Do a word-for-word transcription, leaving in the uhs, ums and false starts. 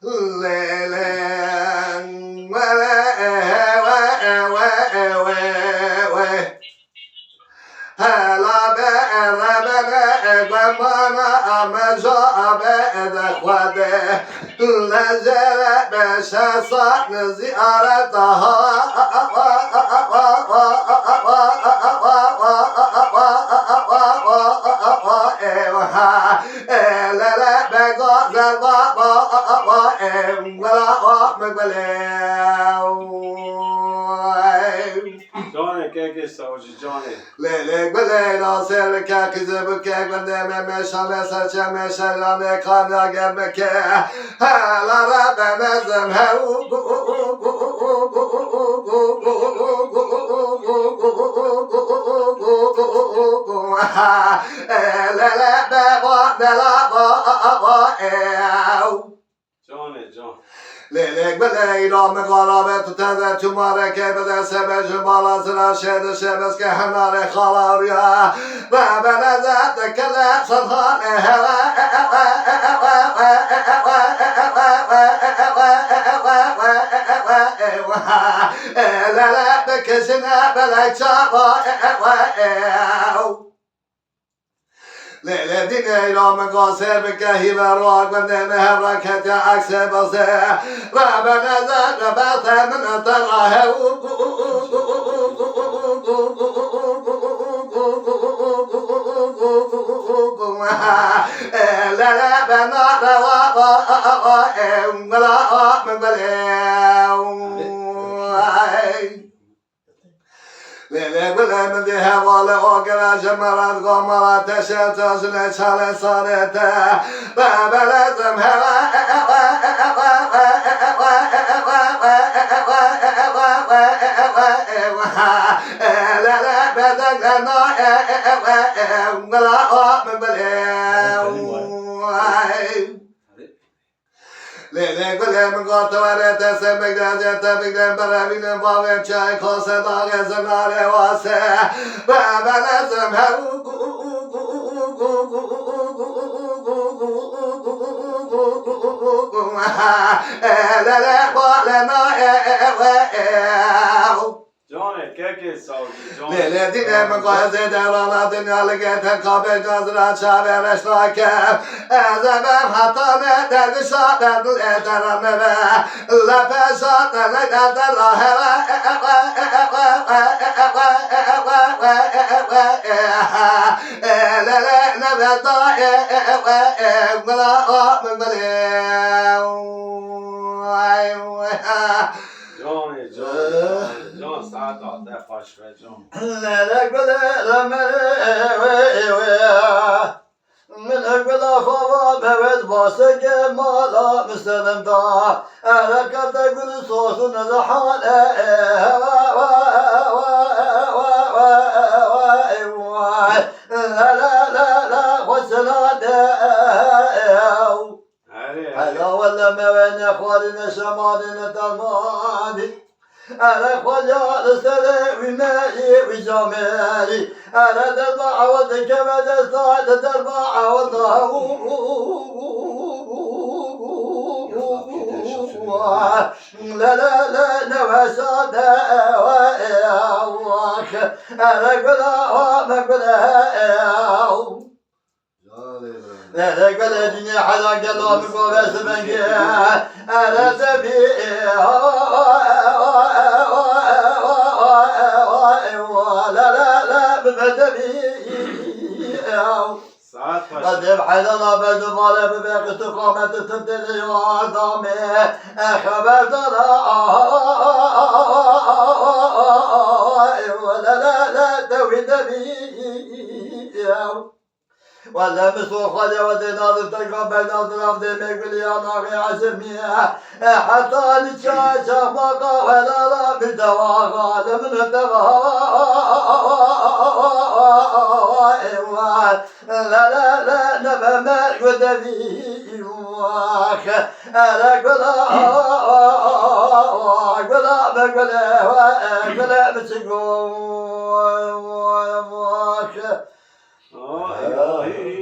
Lê, lê, we, we, we, we, we, we. Hela be, re, be, ne, e, gumana, a, me, ja, a, be, e, de, xwe de. Lejere beşe sar ziyareta ha. Lele bega zerba wela me gule. Canê kekê sewcî canê. Lê lê gulê nasê bike, qîzê bike, gundê me meşale serçe meşelanê kanya ger bike. Hela re be mezin hew. Lele be ba dela ba ew. Canê can. Lê lê gulê îra min xala be tu teze çûmareke bide sebe ji mala zira şê di şê biske henarê xala riya. Be be leze te kele serhanê hewe. Lele be kesine belek çava. Lê lê dînê îra min qasê bike hîve roa gundê me hev raketiya eksê bazê. Rebe neze rebete min te rahe. Lê lê be narewa ba. Mela min belê. Lê lê gulê min dê hevalê agere ji me re diga me re teşe te jine çale sarê te. Be belezim hewe. Lê lê bedek lena. Mela min belê. Lê lê gulê min got te were te se bigre, ez ê te bigre, berevînin bavê çay kase daxê zinarê wase. Be belezim hew. Lê lê ba lena. Canê kekê sawcî, canê. Lê lê dînê min ku ez ê derana dinya li gê tenka bê cazira çavê reş nakem. Ez ê bem heta ne dervişa berdil ê dera me be. Lepeşa te ne derdera hewe. Lê lê ne be da. Mela min belê. Canê, canê, canê, can, saeta te xweş be, can. Lele gule lemere we we. Min gula xava mewed baseke mala miselim da. Ere kete gul sosun zahane. Lele lele xwesila de. Erê, erê. Hela wele me we ne xwarî ne şemanî ne dermanî. Ere xweliya li serê wî merî wî camerî. Ere derba ewa dikeve desta de derba ewa da. Le le le ne weşa de we ew. Ere gula me gule ew. Ere gele dînê hela gela min gove sibengê. Ere debî. La la la bibe debî. Saet xweş. Edeb helala berdubare bibe, qist û qamet tim têne yo erdamê. E xeberdara. La la la dewî debî. Wele min soxwaliya we dê nadir te ka berdal dirav dê me guliya naxê ecemiye. E heta li çay çaxmaqa welala bir dewaxa le min dewa. Le le le nebe me gudevî. Ere gula gula be gule we gule biçik. Ay, ay.